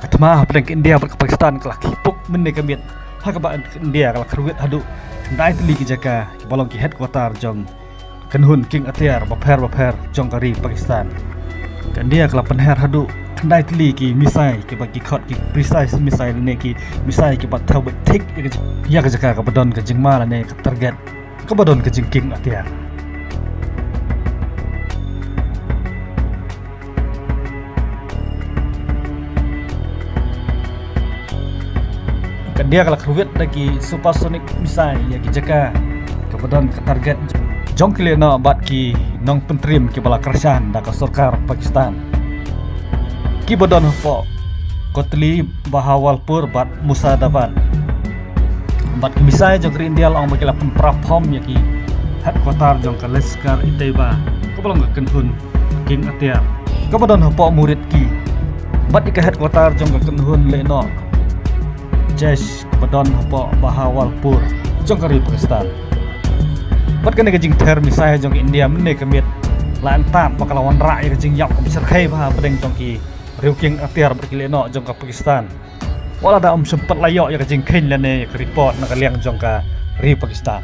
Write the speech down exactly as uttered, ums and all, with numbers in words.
Ka thma hapdeng ka India bad ka Pakistan ka la khih puk mynne ka miet, ha kaba ka India ka la kyrwit haduh khyndai tylli ki jaka kiba long ki headquarter jong kynhun kieng atiar bapher bapher jong ka ri Pakistan. Ka India ka la pynher haduh khyndai tylli ki missile kiba ki khot ki precise missile ne ki missile kiba thaw beit thik ïa ka, ïa ka jaka kaba don ka jingma lane ka target kaba don ka jingkieng atiar. Ka India ka la kyrwit da ki supersonic missile ïa ki jaka kaba don ka target jong ki lehnoh bad ki nongpyntrim kiba la kyrshan da ka sorkar Pakistan, kiba don hapoh Kotli, Bahawalpur bad Murshidabad. Bad ki missile jong ka ri India la ong ba ki la pynpra phom ïa ki headquarter jong ka Lashkar-e-Taiba kaba long ka kynhun kieng atiar kaba don hapoh Murid ki, bad ïa ka headquarter jong ka kynhun lehnoh Jaish kaba don hapoh Bahawalpur jong ka ri Pakistan. Bad kane ka jingther missile jong ka India mynne ka miet la antad ba ka la wanrah ïa ka jingïap kaba shyrkhei bha hapdeng jong ki riew kieng atiar bad ki lehnoh jong ka Pakistan, wat la da ym shym pat la ïoh ïa ka jingkheiñ lane ïa ka report na ka liang jong ka ri Pakistan.